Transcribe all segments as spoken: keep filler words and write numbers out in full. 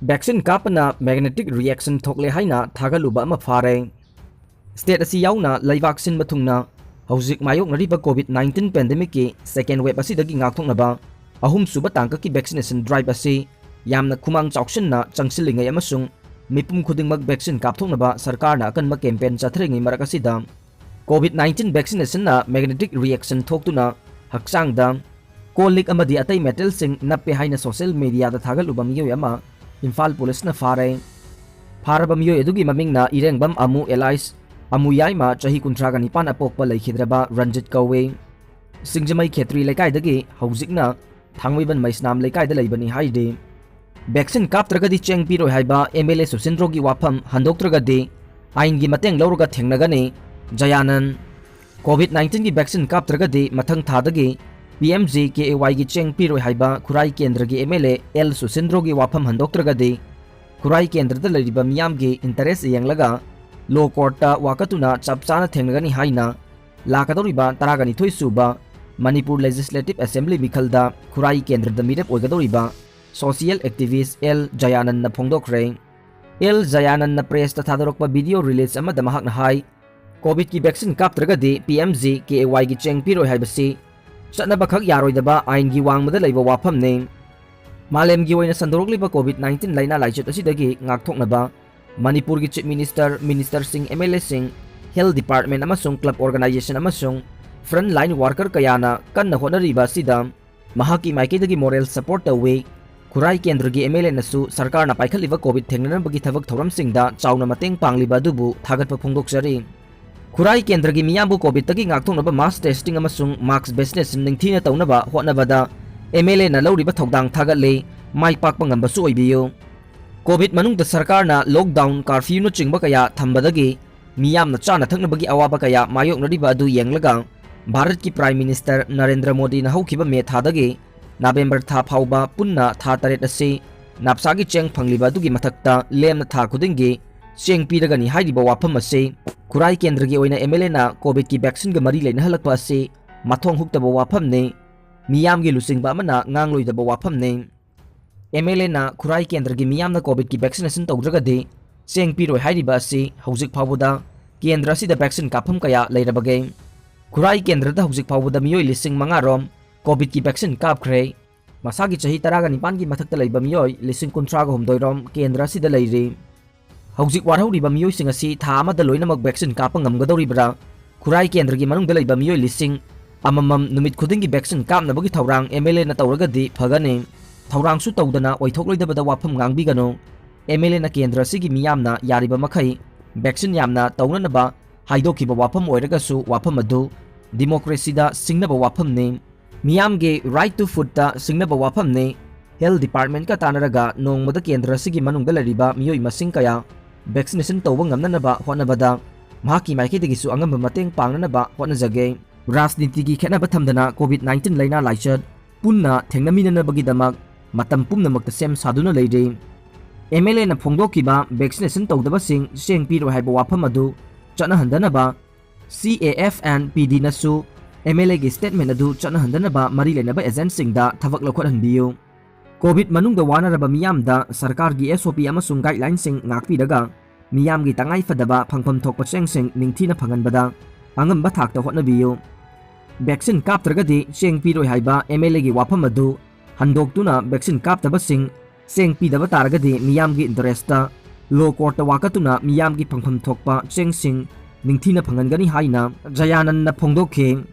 Vaccine ꯀꯥꯞꯄꯅ magnetic reaction ꯊꯣꯛꯂꯦ ꯍꯥꯏꯅ ꯊꯥꯒꯠꯂꯨꯕ ꯑꯃ ꯐꯥꯔꯦ꯫ State ꯑꯁꯤ ꯌꯥꯎꯅ ꯂꯩꯕꯥꯛ ꯁꯤꯟꯕ ꯊꯨꯡꯅ ꯍꯧꯖꯤꯛ ꯃꯥꯌꯣꯛꯅꯔꯤꯕ COVID nineteen pandemicꯀꯤ second wave ꯑꯁꯤꯗꯒꯤ ꯉꯥꯛꯊꯣꯛꯅꯕ ꯑꯍꯨꯝꯁꯨꯕ ꯇꯥꯡꯀꯛꯀꯤ vaccination drive ꯑꯁꯤ ꯌꯥꯝꯅ ꯈꯨꯃꯥꯡ ꯆꯥꯎꯁꯤꯟꯅ ꯆꯪꯁꯤꯜꯂꯤꯉꯩ ꯑꯃꯁꯨꯡ ꯃꯤꯄꯨꯝ ꯈꯨꯗꯤꯡꯃꯛ vaccine ꯀꯥꯞꯊꯣꯛꯅꯕ ꯁꯔꯀꯥꯔꯅ ꯑꯀꯟꯕ campaign ꯆꯠꯊꯔꯤꯉꯩ ꯃꯔꯛ ꯑꯁꯤꯗ, COVID nineteen vaccinationꯅ magnetic reaction ꯊꯣꯛꯇꯨꯅ ꯍꯛꯆꯥꯡꯗ ꯀꯣꯜ ꯂꯤꯛ ꯑꯃꯗꯤ ꯑꯇꯩ metalꯁꯤꯡ ꯅꯞꯄꯦ ꯍꯥꯏꯅ social mediaꯗ ꯊꯥꯒꯠꯂꯨꯕ ꯃꯤꯑꯣꯏ ꯑꯃ ꯏꯝꯐꯥꯜ ꯄꯨꯂꯤꯁꯅ ꯐꯥꯔꯦ꯫ ꯐꯥꯔꯕ ꯃꯤꯑꯣꯏ ꯑꯗꯨꯒꯤ ꯃꯃꯤꯡꯅ ꯏꯔꯦꯡꯕꯝ ꯑꯃꯨ alias ꯑꯃꯨ ꯌꯥꯏꯃ, ꯆꯍꯤ ꯀꯨꯟꯊ꯭ꯔꯥꯒ ꯅꯤꯄꯥꯟ, ꯑꯄꯣꯛꯄ ꯂꯩꯈꯤꯗ꯭ꯔꯕ ꯔꯟꯖꯤꯠ ꯀꯧꯏ꯫ ꯁꯤꯡꯖꯃꯩ ꯈꯦꯇ꯭ꯔꯤ ꯂꯩꯀꯥꯏꯗꯒꯤ, ꯍꯧꯖꯤꯛꯅ ꯊꯥꯡꯃꯩꯕꯟ ꯃꯩꯁꯅꯥꯝ ꯂꯩꯀꯥꯏꯗ ꯂꯩꯕꯅꯤ ꯍꯥꯏꯔꯤ꯫ Vaccine ꯀꯥꯞꯇ꯭ꯔꯒꯗꯤ ꯆꯦꯡ ꯄꯤꯔꯣꯏ ꯍꯥꯏꯕ MLA ꯁꯨꯁꯤꯟꯗ꯭ꯔꯣꯒꯤ ꯋꯥꯐꯝ ꯍꯟꯗꯣꯛꯇ꯭ꯔꯒꯗꯤ ꯑꯥꯏꯟꯒꯤ ꯃꯇꯦꯡ ꯂꯧꯔꯒ ꯊꯦꯡꯅꯒꯅꯤ꯫ ꯖꯌꯥꯅꯟ꯫ COVID nineteenꯒꯤ vaccine ꯀꯥꯞꯇ꯭ꯔꯒꯗꯤ ꯃꯊꯪ ꯊꯥꯗꯒꯤ PMGKAYꯒꯤ ꯆꯦꯡ ꯄꯤꯔꯣꯏ ꯍꯥꯏꯕ ꯈꯨꯔꯥꯏ ꯀꯦꯟꯗ꯭ꯔꯒꯤ MLA ꯑꯦꯜ ꯁꯨꯁꯤꯟꯗ꯭ꯔꯣꯒꯤ ꯋꯥꯐꯝ ꯍꯟꯗꯣꯛꯇ꯭ꯔꯒꯗꯤ ꯈꯨꯔꯥꯏ ꯀꯦꯟꯗ꯭ꯔꯗ ꯂꯩꯔꯤꯕ ꯃꯤꯌꯥꯝꯒꯤ interest ꯌꯦꯡꯂꯒ law courtꯇ ꯋꯥꯀꯠꯇꯨꯅ ꯆꯞ ꯆꯥꯅ ꯊꯦꯡꯅꯒꯅꯤ ꯍꯥꯏꯅ ꯂꯥꯛꯀꯗꯧꯔꯤꯕ ꯇꯔꯥꯒ ꯅꯤꯊꯣꯏ ꯁꯨꯕ ꯃꯅꯤꯄꯨꯔ Legislative Assembly ꯃꯤꯈꯜꯗ ꯈꯨꯔꯥꯏ ꯀꯦꯟꯗ꯭ꯔꯗ ꯃꯤꯔꯦꯞ ꯑꯣꯏꯒꯗꯧꯔꯤꯕ social activist ꯑꯦꯜ ꯖꯌꯥꯅꯟꯅ ꯐꯣꯡꯗꯣꯛꯈ꯭ꯔꯦ꯫ ꯑꯦꯜ ꯖꯌꯥꯅꯟꯅ pressꯇ ꯊꯥꯗꯣꯔꯛꯄ video release ꯑꯃꯗ ꯃꯍꯥꯛꯅ ꯍꯥꯏ, COVIDꯀꯤ vaccine ꯀꯥꯞꯇ꯭ꯔꯒꯗꯤ PMGKAYꯒꯤ ꯆꯦꯡ ꯄꯤꯔꯣꯏ ꯍꯥꯏꯕꯁꯤ ꯆꯠꯅꯕꯈꯛ ꯌꯥꯔꯣꯏꯗꯕ ꯑꯥꯏꯟꯒꯤ ꯋꯥꯡꯃꯗ ꯂꯩꯕ ꯋꯥꯐꯝꯅꯤ꯫ ꯃꯥꯂꯦꯝꯒꯤ ꯑꯣꯏꯅ ꯁꯟꯗꯣꯔꯛꯂꯤꯕ COVID nineteen ꯂꯥꯏꯅꯥ ꯂꯥꯏꯆꯠ ꯑꯁꯤꯗꯒꯤ ꯉꯥꯛꯊꯣꯛꯅꯕ ꯃꯅꯤꯄꯨꯔꯒꯤ Chief Minister, ministerꯁꯤꯡ, MLAꯁꯤꯡ, health department ꯑꯃꯁꯨꯡ club organization ꯑꯃꯁꯨꯡ frontline worker ꯀꯌꯥꯅ ꯀꯟꯅ ꯍꯣꯠꯅꯔꯤꯕ ꯑꯁꯤꯗ ꯃꯍꯥꯛꯀꯤ ꯃꯥꯏꯀꯩꯗꯒꯤ moral support ꯇꯧꯏ꯫ ꯈꯨꯔꯥꯏ ꯀꯦꯟꯗ꯭ꯔꯒꯤ MLAꯅꯁꯨ ꯁꯔꯀꯥꯔꯅ ꯄꯥꯏꯈꯠꯂꯤꯕ COVID ꯊꯦꯡꯅꯅꯕꯒꯤ ꯊꯕꯛ ꯊꯧꯔꯝꯁꯤꯡꯗ ꯆꯥꯎꯅ ꯃꯇꯦꯡ ꯄꯥꯡꯂꯤꯕ ꯑꯗꯨꯕꯨ ꯊꯥꯒꯠꯄ ꯐꯣꯡꯗꯣꯛꯆꯔꯤ꯫ ꯈꯨꯔꯥꯏ ꯀꯦꯟꯗ꯭ꯔꯒꯤ ꯃꯤꯌꯥꯝꯕꯨ COVIDꯇꯒꯤ ꯉꯥꯛꯊꯣꯛꯅꯕ mass testing ꯑꯃꯁꯨꯡ mask vaccination ꯅꯤꯡꯊꯤꯅ ꯇꯧꯅꯕ ꯍꯣꯠꯅꯕꯗ MLAꯅ ꯂꯧꯔꯤꯕ ꯊꯧꯗꯥꯡ ꯊꯥꯒꯠꯂꯤ꯫ ꯃꯥꯏ ꯄꯥꯛꯄ ꯉꯝꯕꯁꯨ ꯑꯣꯏꯕꯤꯌꯨ꯫ COVID ꯃꯅꯨꯡꯗ ꯁꯔꯀꯥꯔꯅ lockdown, curfewꯅꯆꯤꯡꯕ ꯀꯌꯥ ꯊꯝꯕꯗꯒꯤ ꯃꯤꯌꯥꯝꯅ ꯆꯥꯅ ꯊꯛꯅꯕꯒꯤ ꯑꯋꯥꯕ ꯀꯌꯥ ꯃꯥꯌꯣꯛꯅꯔꯤꯕ ꯑꯗꯨ ꯌꯦꯡꯂꯒ ꯚꯥꯔꯠꯀꯤ Prime Minister ꯅꯔꯦꯟꯗ꯭ꯔ ꯃꯣꯗꯤꯅ ꯍꯧꯈꯤꯕ ꯃꯦ ꯊꯥꯗꯒꯤ ꯅꯕꯦꯝꯕꯔ ꯊꯥ ꯐꯥꯎꯕ ꯄꯨꯟꯅ ꯊꯥ ꯇꯔꯦꯠ ꯑꯁꯤ ꯅꯥꯞꯁꯥꯒꯤ ꯆꯦꯡ ꯐꯪꯂꯤꯕ ꯑꯗꯨꯒꯤ ꯃꯊꯛꯇ ꯂꯦꯝꯅ ꯊꯥ ꯈꯨꯗꯤꯡꯒꯤ ꯆꯦꯡ ꯄꯤꯔꯒꯅꯤ ꯍꯥꯏꯔꯤꯕ ꯋꯥꯐꯝ ꯑꯁꯤ ꯈꯨꯔꯥꯏ ꯀꯦꯟꯗ꯭ꯔꯒꯤ ꯑꯣꯏꯅ MLAꯅ COVIDꯀꯤ vaccineꯒ ꯃꯔꯤ ꯂꯩꯅꯍꯜꯂꯛꯄ ꯑꯁꯤ ꯃꯊꯣꯡ ꯍꯨꯛꯇꯕ ꯋꯥꯐꯝꯅꯤ꯫ ꯃꯤꯌꯥꯝꯒꯤ ꯂꯨꯆꯤꯡꯕ ꯑꯃꯅ ꯉꯥꯡꯂꯣꯏꯗꯕ ꯋꯥꯐꯝꯅꯤ꯫ ꯑꯦꯝ ꯑꯦꯜ ꯑꯦꯅ ꯈꯨꯔꯥꯏ ꯀꯦꯟꯗ꯭ꯔꯒꯤ ꯃꯤꯌꯥꯝꯅ ꯀꯣꯚꯤꯗꯀꯤ ꯚꯦꯛꯁꯤꯅꯦꯁꯟ ꯇꯧꯗ꯭ꯔꯒꯗꯤ ꯆꯦꯡ ꯄꯤꯔꯣꯏ ꯍꯥꯏꯔꯤꯕ ꯑꯁꯤ ꯍꯧꯖꯤꯛ ꯐꯥꯎꯕꯗ ꯀꯦꯟꯗ꯭ꯔ ꯑꯁꯤꯗ ꯚꯦꯛꯁꯤꯟ ꯀꯥꯞꯐꯝ ꯀꯌꯥ ꯂꯩꯔꯕꯒꯦ? ꯈꯨꯔꯥꯏ ꯀꯦꯟꯗ꯭ꯔꯗ ꯍꯧꯖꯤꯛ ꯐꯥꯎꯕꯗ ꯃꯤꯑꯣꯏ ꯂꯤꯁꯤꯡ ꯃꯉꯥ ꯔꯣꯝ ꯀꯣꯚꯤꯗꯀꯤ ꯚꯦꯛꯁꯤꯟ ꯀꯥꯞꯈ꯭ꯔꯦ꯫ ꯃꯁꯥꯒꯤ ꯆꯍꯤ ꯇꯔꯥꯒ ꯅꯤꯄꯥꯟꯒꯤ ꯃꯊꯛꯇ ꯂꯩꯕ ꯃꯤꯑꯣꯏ ꯂꯤꯁꯤꯡ ꯀꯨꯟꯊ꯭ꯔꯥꯒ ꯍꯨꯝꯗꯣꯏ ꯔꯣꯝ ꯀꯦꯟꯗ꯭ꯔ ꯑꯁꯤꯗ ꯂꯩꯔꯤ꯫ ꯍꯧꯖꯤꯛ ꯋꯥꯔꯍꯧꯔꯤꯕ ꯃꯤꯑꯣꯏꯁꯤꯡ ꯑꯁꯤ ꯊꯥ ꯑꯃꯗ ꯂꯣꯏꯅꯃꯛ ꯚꯦꯛꯁꯤꯟ ꯀꯥꯞꯄ ꯉꯝꯒꯗꯧꯔꯤꯕ꯭ꯔꯥ? ꯈꯨꯔꯥꯏ ꯀꯦꯟꯗ꯭ꯔꯒꯤ ꯃꯅꯨꯡꯗ ꯂꯩꯕ ꯃꯤꯑꯣꯏ ꯂꯤꯁꯤꯡ ꯑꯃꯃꯝ ꯅꯨꯃꯤꯠ ꯈꯨꯗꯤꯡꯒꯤ ꯚꯦꯛꯁꯤꯟ ꯀꯥꯞꯅꯕꯒꯤ ꯊꯧꯔꯥꯡ ꯑꯦꯝ ꯑꯦꯜ ꯑꯦꯅ ꯇꯧꯔꯒꯗꯤ ꯐꯒꯅꯤ꯫ ꯊꯧꯔꯥꯡꯁꯨ ꯇꯧꯗꯅ ꯑꯣꯏꯊꯣꯛꯂꯣꯏꯗꯕꯗ ꯋꯥꯐꯝ ꯉꯥꯡꯕꯤꯒꯅꯨ꯫ ꯑꯦꯝ ꯑꯦꯜ ꯑꯦꯅ ꯀꯦꯟꯗ꯭ꯔ ꯑꯁꯤꯒꯤ ꯃꯤꯌꯥꯝꯅ ꯌꯥꯔꯤꯕ ꯃꯈꯩ ꯚꯦꯛꯁꯤꯟ ꯌꯥꯝꯅ ꯇꯧꯅꯅꯕ ꯍꯥꯏꯗꯣꯛꯈꯤꯕ ꯋꯥꯐꯝ ꯑꯣꯏꯔꯒꯁꯨ, ꯋꯥꯐꯝ ꯑꯗꯨ ꯗꯤꯃꯣꯀ꯭ꯔꯦꯁꯤꯗ ꯁꯤꯡꯅꯕ ꯋꯥꯐꯝꯅꯤ꯫ ꯃꯤꯌꯥꯝꯒꯤ right to foodꯇ ꯁꯤꯡꯅꯕ ꯋꯥꯐꯝꯅꯤ꯫ Health Departmentꯀ ꯇꯥꯟꯅꯔꯒ ꯅꯣꯡꯃꯗ ꯀꯦꯟꯗ꯭ꯔ ꯑꯁꯤꯒꯤ ꯃꯅꯨꯡꯗ ꯂꯩꯔꯤꯕ ꯃꯤꯑꯣꯏ ꯃꯁꯤꯡ ꯀꯌꯥ ꯚꯦꯛꯁꯤꯅꯦꯁꯟ ꯇꯧꯕ ꯉꯝꯅꯅꯕ ꯍꯣꯠꯅꯕꯗ ꯃꯍꯥꯛꯀꯤ ꯃꯥꯏꯀꯩꯗꯒꯤꯁꯨ ꯑꯉꯝꯕ ꯃꯇꯦꯡ ꯄꯥꯡꯅꯅꯕ ꯍꯣꯠꯅꯖꯒꯦ꯫ ꯔꯥꯖꯅꯤꯇꯤꯒꯤ ꯈꯦꯠꯅꯕ ꯊꯝꯗꯅ ꯀꯣꯚꯤꯗ ꯅꯥꯏꯟꯇꯤꯟ ꯂꯥꯏꯅꯥ ꯂꯥꯏꯆꯠ ꯄꯨꯟꯅ ꯊꯦꯡꯅꯃꯤꯟꯅꯅꯕꯒꯤꯗꯃꯛ ꯃꯇꯝ ꯄꯨꯝꯅꯃꯛꯇ ꯁꯦꯝ ꯁꯥꯗꯨꯅ ꯂꯩꯔꯤ꯫ ꯑꯦꯝ ꯑꯦꯜ ꯑꯦꯅ ꯐꯣꯡꯗꯣꯛꯈꯤꯕ ꯚꯦꯛꯁꯤꯅꯦꯁꯟ ꯇꯧꯗꯕꯁꯤꯡ ꯆꯦꯡ ꯄꯤꯔꯣꯏ ꯍꯥꯏꯕ ꯋꯥꯐꯝ ꯑꯗꯨ ꯆꯠꯅꯍꯟꯗꯅꯕ C A F and P Dꯅꯁꯨ ꯑꯦꯝ ꯑꯦꯜ ꯑꯦꯒꯤ ꯁ꯭ꯇꯦꯠꯃꯦꯟ ꯑꯗꯨ ꯆꯠꯅꯍꯟꯗꯅꯕ ꯃꯔꯤ ꯂꯩꯅꯕ ꯑꯦꯖꯦꯟꯁꯤꯡꯗ ꯊꯕꯛ ꯂꯧꯈꯠꯍꯟꯕꯤꯌꯨ꯫ ꯀꯣꯚꯤꯗ ꯃꯅꯨꯡꯗ ꯋꯥꯅꯔꯕ ꯃꯤꯌꯥꯝꯗ ꯁꯔꯀꯥꯔꯒꯤ S O P ꯑꯃꯁꯨꯡ ꯒꯥꯏꯗꯂꯥꯏꯟꯁꯤꯡ ꯉꯥꯛꯄꯤꯔꯒ ꯃꯤꯌꯥꯝꯒꯤ ꯇꯉꯥꯏ ꯐꯗꯕ ꯐꯪꯐꯝ ꯊꯣꯛꯄ ꯆꯦꯡꯁꯤꯡ ꯅꯤꯡꯊꯤꯅ ꯐꯪꯍꯟꯕꯗ ꯑꯉꯝꯕ ꯊꯥꯛꯇ ꯍꯣꯠꯅꯕꯤꯌꯨ꯫ ꯚꯦꯛꯁꯤꯟ ꯀꯥꯞꯇ꯭ꯔꯒꯗꯤ ꯆꯦꯡ ꯄꯤꯔꯣꯏ ꯍꯥꯏꯕ ꯑꯦꯝ ꯑꯦꯜ ꯑꯦꯒꯤ ꯋꯥꯐꯝ ꯑꯗꯨ ꯍꯟꯗꯣꯛꯇꯨꯅ ꯚꯦꯛꯁꯤꯟ ꯀꯥꯞꯇꯕꯁꯤꯡ ꯆꯦꯡ ꯄꯤꯗꯕ ꯇꯥꯔꯒꯗꯤ ꯃꯤꯌꯥꯝꯒꯤ ꯏꯟꯇꯔꯦꯁꯇ ꯂꯣ ꯀꯣꯔꯠꯇ ꯋꯥꯀꯠꯇꯨꯅ ꯃꯤꯌꯥꯝꯒꯤ ꯐꯪꯐꯝ ꯊꯣꯛꯄ ꯆꯦꯡꯁꯤꯡ ꯅꯤꯡꯊꯤꯅ ꯐꯪꯍꯟꯒꯅꯤ ꯍꯥꯏꯅ ꯖꯌꯥꯅꯟꯅ ꯐꯣꯡꯗꯣꯛꯈꯤ꯫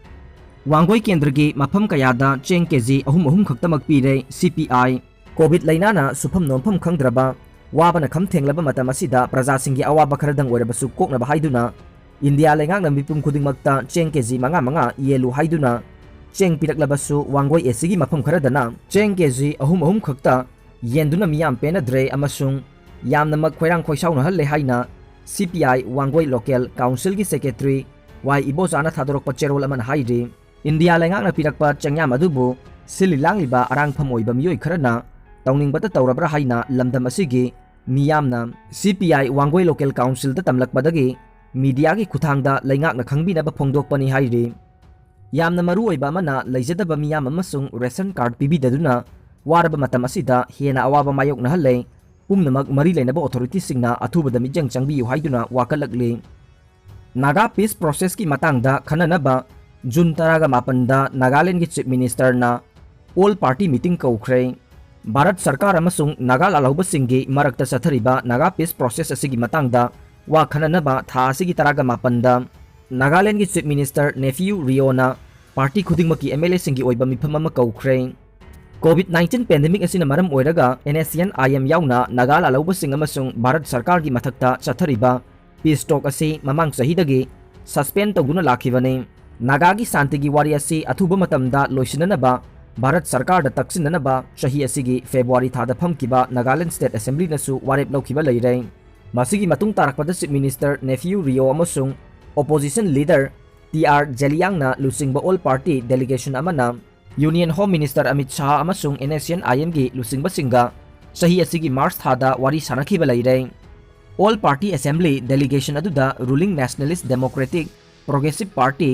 ꯋꯥꯡꯒꯣꯏ ꯀꯦꯟꯗ꯭ꯔꯒꯤ ꯃꯐꯝ ꯀꯌꯥꯗ ꯆꯦꯡ ꯀꯦꯖꯤ ꯑꯍꯨꯝ ꯑꯍꯨꯝ ꯈꯛꯇꯃꯛ ꯄꯤꯔꯦ, C P I꯫ ꯀꯣꯚꯤꯗ ꯂꯥꯏꯅꯥꯅ ꯁꯨꯐꯝ ꯅꯣꯝꯐꯝ ꯈꯪꯗ꯭ꯔꯕ, ꯋꯥꯕꯅ ꯈꯝ ꯊꯦꯡꯂꯕ ꯃꯇꯝ ꯑꯁꯤꯗ ꯄ꯭ꯔꯖꯥꯁꯤꯡꯒꯤ ꯑꯋꯥꯕ ꯈꯔꯗꯪ ꯑꯣꯏꯔꯕꯁꯨ ꯀꯣꯛꯅꯕ ꯍꯥꯏꯗꯨꯅ ꯏꯟꯗꯤꯌꯥ ꯂꯩꯉꯥꯛꯅ ꯃꯤꯄꯨꯝ ꯈꯨꯗꯤꯡꯃꯛꯇ ꯆꯦꯡ ꯀꯦꯖꯤ ꯃꯉꯥ ꯃꯉꯥ ꯌꯦꯜꯂꯨ ꯍꯥꯏꯗꯨꯅ ꯆꯦꯡ ꯄꯤꯔꯛꯂꯕꯁꯨ, ꯋꯥꯡꯒꯣꯏ A Cꯒꯤ ꯃꯐꯝ ꯈꯔꯗꯅ ꯆꯦꯡ ꯀꯦꯖꯤ ꯑꯍꯨꯝ ꯑꯍꯨꯝ ꯈꯛꯇ ꯌꯦꯟꯗꯨꯅ ꯃꯤꯌꯥꯝ ꯄꯦꯟꯅꯗ꯭ꯔꯦ ꯑꯃꯁꯨꯡ ꯌꯥꯝꯅꯃꯛ ꯈꯣꯏꯔꯥꯡ ꯈꯣꯏꯁꯥꯎꯅꯍꯜꯂꯦ ꯍꯥꯏꯅ C P I ꯋꯥꯡꯒꯣꯏ ꯂꯣꯀꯦꯜ ꯀꯥꯎꯟꯁꯤꯜꯒꯤ ꯁꯦꯀ꯭ꯔꯦꯇꯔꯤ ꯋꯥꯏ ꯏꯕꯣꯆꯥꯅ ꯊꯥꯗꯣꯔꯛꯄ ꯆꯦꯔꯣꯜ ꯑꯃꯅ ꯍꯥꯏꯔꯤ꯫ ꯏꯟꯗꯤꯌꯥ ꯂꯩꯉꯥꯛꯅ ꯄꯤꯔꯛꯄ ꯆꯦꯡꯌꯥꯝ ꯑꯗꯨꯕꯨ ꯁꯤꯜꯂꯤ ꯂꯥꯡꯂꯤꯕ ꯑꯔꯥꯡꯐꯝ ꯑꯣꯏꯕ ꯃꯤꯑꯣꯏ ꯈꯔꯅ ꯇꯧꯅꯤꯡꯕꯇ ꯇꯧꯔꯕ꯭ꯔꯥ ꯍꯥꯏꯅ ꯂꯝꯗꯝ ꯑꯁꯤꯒꯤ ꯃꯤꯌꯥꯝꯅ C P I ꯋꯥꯡꯒꯣꯏ ꯂꯣꯀꯦꯜ ꯀꯥꯎꯟꯁꯤꯜꯗ ꯇꯝꯂꯛꯄꯗꯒꯤ ꯃꯤꯗꯤꯌꯥꯒꯤ ꯈꯨꯠꯊꯥꯡꯗ ꯂꯩꯉꯥꯛꯅ ꯈꯪꯕꯤꯅꯕ ꯐꯣꯡꯗꯣꯛꯄꯅꯤ ꯍꯥꯏꯔꯤ꯫ ꯌꯥꯝꯅ ꯃꯔꯨꯑꯣꯏꯕ ꯑꯃꯅ, ꯂꯩꯖꯗꯕ ꯃꯤꯌꯥꯝ ꯑꯃꯁꯨꯡ ꯔꯦꯁꯟ ꯀꯥꯔꯗ ꯄꯤꯕꯤꯗꯗꯨꯅ ꯋꯥꯔꯕ ꯃꯇꯝ ꯑꯁꯤꯗ ꯍꯦꯟꯅ ꯑꯋꯥꯕ ꯃꯥꯌꯣꯛꯅꯍꯜꯂꯦ꯫ ꯄꯨꯝꯅꯃꯛ ꯃꯔꯤ ꯂꯩꯅꯕ ꯑꯣꯊꯣꯔꯤꯇꯤꯁꯤꯡꯅ ꯑꯊꯨꯕꯗ ꯃꯤꯠꯌꯦꯡ ꯆꯪꯕꯤꯌꯨ ꯍꯥꯏꯗꯨꯅ ꯋꯥꯀꯠꯂꯛꯂꯤ꯫ ꯅꯥꯒꯥ ꯄꯤꯁ ꯄ꯭ꯔꯣꯁꯦꯁꯀꯤ ꯃꯇꯥꯡꯗ ꯈꯟꯅꯅꯕ ꯖꯨꯟ ꯇꯔꯥꯒ ꯃꯥꯄꯟꯗ ꯅꯥꯒꯥꯂꯦꯟꯒꯤ ꯆꯤꯐ ꯃꯤꯅꯤꯁꯇꯔꯅ ꯑꯣꯜ ꯄꯥꯔꯇꯤ ꯃꯤꯇꯤꯡ ꯀꯧꯈ꯭ꯔꯦ꯫ ꯚꯥꯔꯠ ꯁꯔꯀꯥꯔ ꯑꯃꯁꯨꯡ ꯅꯥꯒꯥ ꯂꯥꯜꯍꯧꯕꯁꯤꯡꯒꯤ ꯃꯔꯛꯇ ꯆꯠꯊꯔꯤꯕ ꯅꯥꯒꯥ ꯄꯤꯁ ꯄ꯭ꯔꯣꯁꯦꯁ ꯑꯁꯤꯒꯤ ꯃꯇꯥꯡꯗ ꯋꯥ ꯈꯟꯅꯅꯕ ꯊꯥ ꯑꯁꯤꯒꯤ ꯇꯔꯥꯒ ꯃꯥꯄꯟꯗ ꯅꯥꯒꯥꯂꯦꯟꯒꯤ ꯆꯤꯐ ꯃꯤꯅꯤꯁꯇꯔ ꯅꯦꯐꯤꯌꯨ ꯔꯤꯑꯣꯅ ꯄꯥꯔꯇꯤ ꯈꯨꯗꯤꯡꯃꯛꯀꯤ ꯑꯦꯝ ꯑꯦꯜ ꯑꯦꯁꯤꯡꯒꯤ ꯑꯣꯏꯕ ꯃꯤꯐꯝ ꯑꯃ ꯀꯧꯈ꯭ꯔꯦ꯫ ꯀꯣꯚꯤꯗ ꯅꯥꯏꯟꯇꯤꯟ ꯄꯦꯟꯗꯦꯃꯤꯛ ꯑꯁꯤꯅ ꯃꯔꯝ ꯑꯣꯏꯔꯒ and S C and I M ꯌꯥꯎꯅ ꯅꯥꯒꯥ ꯂꯥꯜꯍꯧꯕꯁꯤꯡ ꯑꯃꯁꯨꯡ ꯚꯥꯔꯠ ꯁꯔꯀꯥꯔꯒꯤ ꯃꯊꯛꯇ ꯆꯠꯊꯔꯤꯕ ꯄꯤꯁ ꯇꯣꯛ ꯑꯁꯤ ꯃꯃꯥꯡ ꯆꯍꯤꯗꯒꯤ ꯁꯁꯄꯦꯟ ꯇꯧꯗꯨꯅ ꯂꯥꯛꯈꯤꯕꯅꯤ꯫ ꯅꯥꯒꯥꯒꯤ ꯁꯥꯟꯇꯤꯒꯤ ꯋꯥꯔꯤ ꯑꯁꯤ ꯑꯊꯨꯕ ꯃꯇꯝꯗ ꯂꯣꯏꯁꯤꯟꯅꯅꯕ ꯚꯥꯔꯠ ꯁꯔꯀꯥꯔꯗ ꯇꯛꯁꯤꯟꯅꯅꯕ ꯆꯍꯤ ꯑꯁꯤꯒꯤ ꯐꯦꯕ꯭ꯔꯨꯋꯥꯔꯤ ꯊꯥꯗ ꯐꯝꯈꯤꯕ ꯅꯥꯒꯥꯂꯦꯟ ꯁ꯭ꯇꯦꯠ ꯑꯦꯁꯦꯝꯕ꯭ꯂꯤꯅꯁꯨ ꯋꯥꯔꯦꯞ ꯂꯧꯈꯤꯕ ꯂꯩꯔꯦ꯫ ꯃꯁꯤꯒꯤ ꯃꯇꯨꯡ ꯇꯥꯔꯛꯄꯗ ꯆꯤꯐ ꯃꯤꯅꯤꯁꯇꯔ ꯅꯦꯐꯤꯌꯨ ꯔꯤꯑꯣ ꯑꯃꯁꯨꯡ ꯑꯣꯄꯣꯖꯤꯁꯟ ꯂꯤꯗꯔ ꯇꯤ ꯑꯥꯔ ꯖꯦꯂꯤꯌꯥꯡꯅ ꯂꯨꯆꯤꯡꯕ ꯑꯣꯜ ꯄꯥꯔꯇꯤ ꯗꯦꯂꯤꯒꯦꯁꯟ ꯑꯃꯅ union home minister Amit Shah ꯑꯃꯁꯨꯡ ꯑꯦꯟ ꯑꯦꯁ ꯁꯤ ꯑꯦꯟ ꯑꯥꯏ ꯑꯦꯝꯒꯤ ꯂꯨꯆꯤꯡꯕꯁꯤꯡꯒ ꯆꯍꯤ ꯑꯁꯤꯒꯤ ꯃꯥꯔꯆ ꯊꯥꯗ ꯋꯥꯔꯤ ꯁꯥꯅꯈꯤꯕ ꯂꯩꯔꯦ꯫ ꯑꯣꯜ ꯄꯥꯔꯇꯤ ꯑꯦꯁꯦꯝꯕ꯭ꯂꯤ ꯗꯦꯂꯤꯒꯦꯁꯟ ꯑꯗꯨꯗ ruling nationalist democratic progressive party,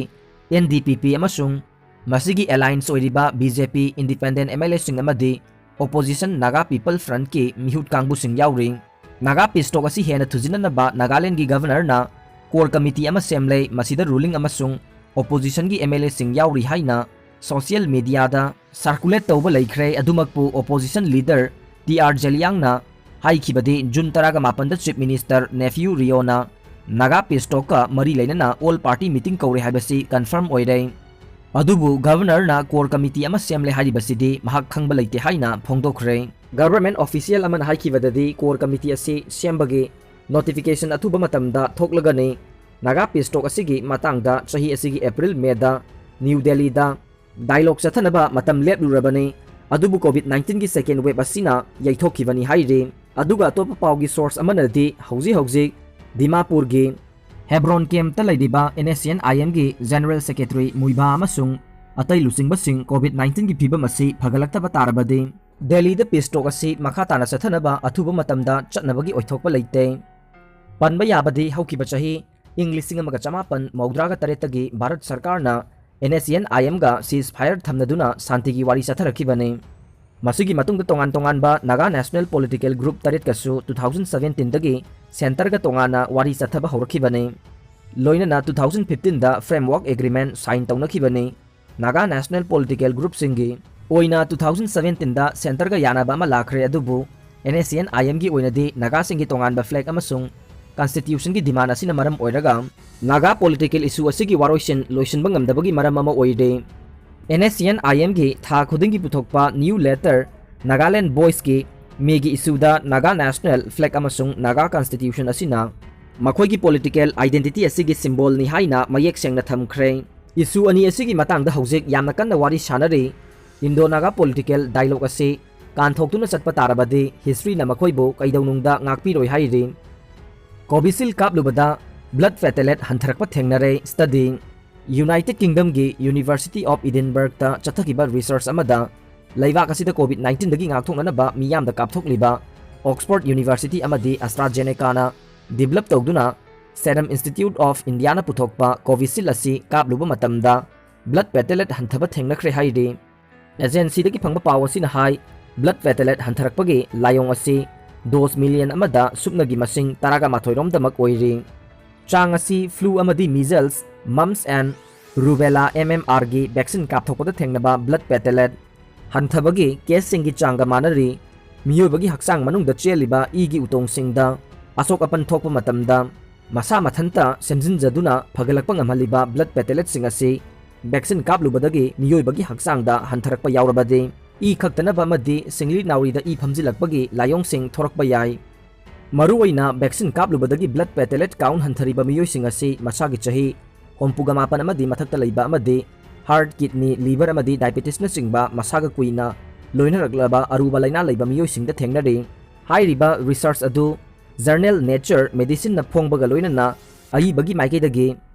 N D P P, ꯑꯃꯁꯨꯡ ꯃꯁꯤꯒꯤ ꯑꯦꯂꯥꯏꯟꯁ ꯑꯣꯏꯔꯤꯕ B J P, independent M L ꯑꯦꯁꯤꯡ ꯑꯃꯗꯤ ꯑꯣꯄꯣꯖꯤꯁꯟ ꯅꯥꯒꯥ ꯄꯤꯄꯜ ꯐ꯭ꯔꯟꯠꯀꯤ ꯃꯤꯍꯨꯠ ꯀꯥꯡꯕꯨꯁꯤꯡ ꯌꯥꯎꯔꯤ꯫ ꯅꯥꯒꯥ ꯄꯤꯁ ꯇꯣꯛ ꯑꯁꯤ ꯍꯦꯟꯅ ꯊꯨꯖꯤꯟꯅꯅꯕ ꯅꯥꯒꯥꯂꯦꯟꯒꯤ ꯒꯚꯔꯅꯔꯅ ꯀꯣꯔ ꯀꯃꯤꯇꯤ ꯑꯃ ꯁꯦꯝꯂꯦ, ꯃꯁꯤꯗ ꯔꯨꯂꯤꯡ ꯑꯃꯁꯨꯡ ꯑꯣꯄꯣꯖꯤꯁꯟꯒꯤ ꯑꯦꯝ ꯑꯦꯜ ꯑꯦꯁꯤꯡ ꯌꯥꯎꯔꯤ ꯍꯥꯏꯅ ꯁꯣꯁꯤꯌꯦꯜ ꯃꯤꯗꯤꯌꯥꯗ ꯁꯥꯔꯀꯨꯂꯦꯠ ꯇꯧꯕ ꯂꯩꯈ꯭ꯔꯦ꯫ ꯑꯗꯨꯃꯛꯄꯨ ꯑꯣꯄꯣꯖꯤꯁꯟ ꯂꯤꯗꯔ ꯇꯤ ꯑꯥꯔ ꯖꯦꯂꯤꯌꯥꯡꯅ ꯍꯥꯏꯈꯤꯕꯗꯤ ꯖꯨꯟ ꯇꯔꯥꯒ ꯃꯥꯄꯟꯗ ꯆꯤꯐ ꯃꯤꯅꯤꯁꯇꯔ ꯅꯦꯐꯤꯌꯨ ꯔꯤꯑꯣꯅ ꯅꯥꯒꯥ ꯄꯤꯁ ꯇꯣꯛꯀ ꯃꯔꯤ ꯂꯩꯅꯅ ꯑꯣꯜ ꯄꯥꯔꯇꯤ ꯃꯤꯇꯤꯡ ꯀꯧꯔꯦ ꯍꯥꯏꯕꯁꯤ ꯀꯟꯐꯥꯔꯝ ꯑꯣꯏꯔꯦ꯫ ꯑꯗꯨꯕꯨ ꯒꯚꯔꯅꯔꯅ ꯀꯣꯔ ꯀꯃꯤꯇꯤ ꯑꯃ ꯁꯦꯝꯂꯦ ꯍꯥꯏꯔꯤꯕꯁꯤꯗꯤ ꯃꯍꯥꯛ ꯈꯪꯕ ꯂꯩꯇꯦ ꯍꯥꯏꯅ ꯐꯣꯡꯗꯣꯛꯈ꯭ꯔꯦ꯫ ꯒꯚꯔꯟꯃꯦꯟꯠ ꯑꯣꯐꯤꯁꯤꯌꯦꯜ ꯑꯃꯅ ꯍꯥꯏꯈꯤꯕꯗꯗꯤ ꯀꯣꯔ ꯀꯃꯤꯇꯤ ꯑꯁꯤ ꯁꯦꯝꯕꯒꯤ ꯅꯣꯇꯤꯐꯤꯀꯦꯁꯟ ꯑꯊꯨꯕ ꯃꯇꯝꯗ ꯊꯣꯛꯂꯒꯅꯤ꯫ ꯅꯥꯒꯥ ꯄꯤꯁ ꯇꯣꯛ ꯑꯁꯤꯒꯤ ꯃꯇꯥꯡꯗ ꯆꯍꯤ ꯑꯁꯤꯒꯤ ꯑꯦꯄ꯭ꯔꯤꯜ ꯃꯦꯗ ꯅ꯭ꯌꯨ ꯗꯦꯜꯂꯤꯗ ꯗꯥꯏꯂꯣꯒ ꯆꯠꯊꯅꯕ ꯃꯇꯝ ꯂꯦꯞꯂꯨꯔꯕꯅꯤ꯫ ꯑꯗꯨꯕꯨ ꯀꯣꯚꯤꯗ ꯅꯥꯏꯟꯇꯤꯟꯒꯤ ꯁꯦꯀꯦꯟ ꯋꯦꯕ ꯑꯁꯤꯅ ꯌꯩꯊꯣꯛꯈꯤꯕꯅꯤ ꯍꯥꯏꯔꯤ꯫ ꯑꯗꯨꯒ ꯑꯇꯣꯞꯄ ꯄꯥꯎꯒꯤ ꯁꯣꯔꯁ ꯑꯃꯅꯗꯤ ꯍꯧꯖꯤꯛ ꯍꯧꯖꯤꯛ ꯗꯤꯃꯥꯄꯨꯔꯒꯤ ꯍꯦꯕ꯭ꯔꯣꯟ ꯀꯦꯝꯞꯇ ꯂꯩꯔꯤꯕ ꯑꯦꯟ ꯑꯦꯁ ꯁꯤ ꯑꯦꯟ ꯑꯥꯏ ꯑꯦꯝꯒꯤ ꯖꯦꯅꯔꯦꯜ ꯁꯦꯀ꯭ꯔꯦꯇꯔꯤ ꯃꯨꯏꯕꯥ ꯑꯃꯁꯨꯡ ꯑꯇꯩ ꯂꯨꯆꯤꯡꯕꯁꯤꯡ ꯀꯣꯚꯤꯗ ꯅꯥꯏꯟꯇꯤꯟꯒꯤ ꯐꯤꯕꯝ ꯑꯁꯤ ꯐꯒꯠꯂꯛꯇꯕ ꯇꯥꯔꯕꯗꯤ ꯗꯦꯜꯂꯤꯗ ꯄꯤꯁ ꯇꯣꯛ ꯑꯁꯤ ꯃꯈꯥ ꯇꯥꯅ ꯆꯠꯊꯅꯕ ꯑꯊꯨꯕ ꯃꯇꯝꯗ ꯆꯠꯅꯕꯒꯤ ꯑꯣꯏꯊꯣꯛꯄ ꯂꯩꯇꯦ꯫ ꯄꯟꯕ ꯌꯥꯕꯗꯤ ꯍꯧꯈꯤꯕ ꯆꯍꯤ ꯏꯪ ꯂꯤꯁꯤꯡ ꯑꯃꯒ ꯆꯃꯥꯄꯟ ꯃꯧꯗ꯭ꯔꯥꯒ ꯇꯔꯦꯠꯇꯒꯤ ꯚꯥꯔꯠ ꯁꯔꯀꯥꯔꯅ and S C and I ꯑꯦꯝꯒ Shija fire ꯊꯝꯅꯗꯨꯅ ꯁꯥꯟꯇꯤꯒꯤ ꯋꯥꯔꯤ ꯆꯠꯊꯔꯛꯈꯤꯕꯅꯤ꯫ ꯃꯁꯤꯒꯤ ꯃꯇꯨꯡꯗ ꯇꯣꯉꯥꯟ ꯇꯣꯉꯥꯟꯕ ꯅꯥꯒꯥ ꯅꯦꯁꯅꯦꯜ ꯄꯣꯂꯤꯇꯤꯀꯦꯜ ꯒ꯭ꯔꯨꯞ ꯇꯔꯦꯠꯀꯁꯨ ꯇꯨ ꯊꯥꯎꯖꯟ ꯁꯕꯦꯟꯇꯤꯟꯗꯒꯤ ꯁꯦꯟꯇꯔꯒ ꯇꯣꯉꯥꯟꯅ ꯋꯥꯔꯤ ꯆꯠꯊꯕ ꯍꯧꯔꯛꯈꯤꯕꯅꯤ꯫ ꯂꯣꯏꯅꯅ ꯇꯨ ꯊꯥꯎꯖꯟ ꯐꯤꯐꯇꯤꯟꯗ ꯐ꯭ꯔꯦꯝꯋꯥꯔꯛ ꯑꯦꯒ꯭ꯔꯤꯃꯦꯟ ꯁꯥꯏꯟ ꯇꯧꯅꯈꯤꯕꯅꯤ꯫ ꯅꯥꯒꯥ ꯅꯦꯁꯅꯦꯜ ꯄꯣꯂꯤꯇꯤꯀꯦꯜ ꯒ꯭ꯔꯨꯞꯁꯤꯡꯒꯤ ꯑꯣꯏꯅ ꯇꯨ ꯊꯥꯎꯖꯟ ꯁꯕꯦꯟꯇꯤꯟꯗ ꯁꯦꯟꯇꯔꯒ ꯌꯥꯅꯕ ꯑꯃ ꯂꯥꯛꯈ꯭ꯔꯦ, ꯑꯗꯨꯕꯨ ꯑꯦꯟ ꯑꯦꯁ ꯁꯤ ꯑꯦꯟ ꯑꯥꯏ ꯑꯦꯝꯒꯤ ꯑꯣꯏꯅꯗꯤ ꯅꯥꯒꯥꯁꯤꯡꯒꯤ ꯇꯣꯉꯥꯟꯕ ꯐ꯭ꯂꯦꯒ ꯑꯃꯁꯨꯡ ꯀꯟꯁꯇꯤꯇ꯭ꯌꯨꯁꯟꯒꯤ ꯗꯤꯃꯥꯟ ꯑꯁꯤꯅ ꯃꯔꯝ ꯑꯣꯏꯔꯒ ꯅꯥꯒꯥ ꯄꯣꯂꯤꯇꯤꯀꯦꯜ ꯏꯁꯨ ꯑꯁꯤꯒꯤ ꯋꯥꯔꯣꯏꯁꯤꯟ ꯂꯣꯏꯁꯤꯟꯕ ꯉꯝꯗꯕꯒꯤ ꯃꯔꯝ ꯑꯃ ꯑꯣꯏꯔꯦ꯫ ꯑꯦꯟ ꯑꯦꯁ ꯁꯤ ꯑꯦꯟ ꯑꯥꯏ ꯑꯦꯝꯒꯤ ꯊꯥ ꯈꯨꯗꯤꯡꯒꯤ ꯄꯨꯊꯣꯛꯄ ꯅ꯭ꯌꯨ ꯂꯦꯇꯔ ꯅꯥꯒꯥꯂꯦꯟ ꯚꯣꯏꯁꯀꯤ ꯃꯦꯒꯤ ꯏꯁꯨꯗ ꯅꯥꯒꯥ ꯅꯦꯁꯅꯦꯜ ꯐ꯭ꯂꯦꯒ ꯑꯃꯁꯨꯡ ꯅꯥꯒꯥ ꯀꯟꯁꯇꯤꯇ꯭ꯌꯨꯁꯟ ꯑꯁꯤꯅ ꯃꯈꯣꯏꯒꯤ ꯄꯣꯂꯤꯇꯤꯀꯦꯜ ꯑꯥꯏꯗꯦꯟꯇꯤꯇꯤ ꯑꯁꯤꯒꯤ ꯁꯤꯝꯕꯣꯜꯅꯤ ꯍꯥꯏꯅ ꯃꯌꯦꯛ ꯁꯦꯡꯅ ꯊꯝꯈ꯭ꯔꯦ꯫ ꯏꯁꯨ ꯑꯅꯤ ꯑꯁꯤꯒꯤ ꯃꯇꯥꯡꯗ ꯍꯧꯖꯤꯛ ꯌꯥꯝꯅ ꯀꯟꯅ ꯋꯥꯔꯤ ꯁꯥꯅꯔꯤ꯫ ꯏꯟꯗꯣ ꯅꯥꯒꯥ ꯄꯣꯂꯤꯇꯤꯀꯦꯜ ꯗꯥꯏꯂꯣꯒ ꯑꯁꯤ ꯀꯥꯟꯊꯣꯛꯇꯨꯅ ꯆꯠꯄ ꯇꯥꯔꯕꯗꯤ ꯍꯤꯁꯇ꯭ꯔꯤꯅ ꯃꯈꯣꯏꯕꯨ ꯀꯩꯗꯧꯅꯨꯡꯗ ꯉꯥꯛꯄꯤꯔꯣꯏ ꯍꯥꯏꯔꯤ꯫ ꯀꯣꯚꯤꯁꯤꯜ ꯀꯥꯞꯂꯨꯕꯗ ꯕ꯭ꯂꯗ ꯄꯦꯇꯦꯂꯦꯠ ꯍꯟꯊꯔꯛꯄ ꯊꯦꯡꯅꯔꯦ꯫ ꯁ꯭ꯇꯗꯤ꯫ ꯌꯨꯅꯥꯏꯇꯦꯗ ꯀꯤꯡꯗꯝꯒꯤ ꯌꯨꯅꯤꯚꯔꯁꯤꯇꯤ ꯑꯣꯐ ꯏꯗꯤꯟꯕꯔꯒꯇ ꯆꯠꯊꯈꯤꯕ ꯔꯤꯁꯔꯆ ꯑꯃꯗ ꯂꯩꯕꯥꯛ ꯑꯁꯤꯗ ꯀꯣꯚꯤꯗ ꯅꯥꯏꯟꯇꯤꯟꯗꯒꯤ ꯉꯥꯛꯊꯣꯛꯅꯅꯕ ꯃꯤꯌꯥꯝꯗ ꯀꯥꯞꯊꯣꯛꯂꯤꯕ ꯑꯣꯛꯁꯐꯣꯔꯗ ꯌꯨꯅꯤꯚꯔꯁꯤꯇꯤ ꯑꯃꯗꯤ ꯑꯁꯇ꯭ꯔꯥꯖꯦꯅꯦꯀꯥꯅ ꯗꯤꯕꯂꯞ ꯇꯧꯗꯨꯅ ꯁꯦꯔꯝ ꯏꯟꯁꯇꯤꯇ꯭ꯌꯨꯠ ꯑꯣꯐ ꯏꯟꯗꯤꯌꯥꯅ ꯄꯨꯊꯣꯛꯄ ꯀꯣꯚꯤꯁꯤꯜ ꯑꯁꯤ ꯀꯥꯞꯂꯨꯕ ꯃꯇꯝꯗ ꯕ꯭ꯂꯗ ꯄꯦꯇꯦꯂꯦꯠ ꯍꯟꯊꯕ ꯊꯦꯡꯅꯈ꯭ꯔꯦ ꯍꯥꯏꯔꯤ꯫ ꯑꯦꯖꯦꯟꯁꯤꯗꯒꯤ ꯐꯪꯕ ꯄꯥꯎ ꯑꯁꯤꯅ ꯍꯥꯏ, ꯕ꯭ꯂꯗ ꯄꯦꯇꯦꯂꯦꯠ ꯍꯟꯊꯔꯛꯄꯒꯤ ꯂꯥꯏꯑꯣꯡ ꯑꯁꯤ ꯗꯣꯁ ꯃꯤꯂꯤꯌꯟ ꯑꯃꯗ ꯁꯨꯞꯅꯒꯤ ꯃꯁꯤꯡ ꯇꯔꯥꯒ ꯃꯥꯊꯣꯏ ꯔꯣꯝꯗꯃꯛ ꯑꯣꯏꯔꯤ꯫ ꯆꯥꯡ ꯑꯁꯤ ꯐ꯭ꯂꯨ ꯑꯃꯗꯤ measles, ꯃꯝꯁ and ꯔꯨꯕꯦꯂꯥ M M ꯑꯥꯔꯒꯤ vaccine ꯀꯥꯞꯊꯣꯛꯄꯗ ꯊꯦꯡꯅꯕ ꯕ꯭ꯂꯗ ꯄꯦꯇꯦꯂꯦꯠ ꯍꯟꯊꯕꯒꯤ ꯀꯦꯁꯁꯤꯡꯒꯤ ꯆꯥꯡꯒ ꯃꯥꯟꯅꯔꯤ꯫ ꯃꯤꯑꯣꯏꯕꯒꯤ ꯍꯛꯆꯥꯡ ꯃꯅꯨꯡꯗ ꯆꯦꯜꯂꯤꯕ ꯏꯒꯤ ꯎꯇꯣꯡꯁꯤꯡꯗ ꯑꯁꯣꯛ ꯑꯄꯟ ꯊꯣꯛꯄ ꯃꯇꯝꯗ ꯃꯁꯥ ꯃꯊꯟꯇ ꯁꯦꯝꯖꯤꯟꯖꯗꯨꯅ ꯐꯒꯠꯂꯛꯄ ꯉꯝꯍꯜꯂꯤꯕ ꯕ꯭ꯂꯗ ꯄꯦꯇꯦꯂꯦꯠꯁꯤꯡ ꯑꯁꯤ ꯚꯦꯛꯁꯤꯟ ꯀꯥꯞꯂꯨꯕꯗꯒꯤ ꯃꯤꯑꯣꯏꯕꯒꯤ ꯍꯛꯆꯥꯡꯗ ꯍꯟꯊꯔꯛꯄ ꯌꯥꯎꯔꯕꯗꯤ ꯏ ꯀꯛꯇꯅꯕ ꯑꯃꯗꯤ ꯁꯤꯡꯂꯤ ꯅꯥꯎꯔꯤꯗ ꯏ ꯐꯝꯖꯤꯜꯂꯛꯄꯒꯤ ꯂꯥꯏꯑꯣꯡꯁꯤꯡ ꯊꯣꯔꯛꯄ ꯌꯥꯏ꯫ ꯃꯔꯨꯑꯣꯏꯅ ꯚꯦꯛꯁꯤꯟ ꯀꯥꯞꯂꯨꯕꯗꯒꯤ ꯕ꯭ꯂꯗ ꯄꯦꯇꯦꯂꯦꯠ ꯀꯥꯎꯟ ꯍꯟꯊꯔꯤꯕ ꯃꯤꯑꯣꯏꯁꯤꯡ ꯑꯁꯤ ꯃꯁꯥꯒꯤ ꯆꯍꯤ ꯍꯨꯝꯐꯨꯒ ꯃꯥꯄꯟ ꯑꯃꯗꯤ ꯃꯊꯛꯇ ꯂꯩꯕ ꯑꯃꯗꯤ ꯍꯥꯔꯠ, ꯀꯤꯗꯅꯤ, ꯂꯤꯚꯔ ꯑꯃꯗꯤ ꯗꯥꯏꯕꯦꯇꯤꯁꯅꯆꯤꯡꯕ ꯃꯁꯥꯒ ꯀꯨꯏꯅ ꯂꯣꯏꯅꯔꯛꯂꯕ ꯑꯔꯨꯕ ꯂꯥꯏꯅꯥ ꯂꯩꯕ ꯃꯤꯑꯣꯏꯁꯤꯡꯗ ꯊꯦꯡꯅꯔꯤ꯫ ꯍꯥꯏꯔꯤꯕ ꯔꯤꯁꯔꯆ ꯑꯗꯨ ꯖꯔꯅꯦꯜ ꯅꯦꯆꯔ ꯃꯦꯗꯤꯁꯤꯟꯅ ꯐꯣꯡꯕꯒ ꯂꯣꯏꯅꯅ ꯑꯏꯕꯒꯤ ꯃꯥꯏꯀꯩꯗꯒꯤ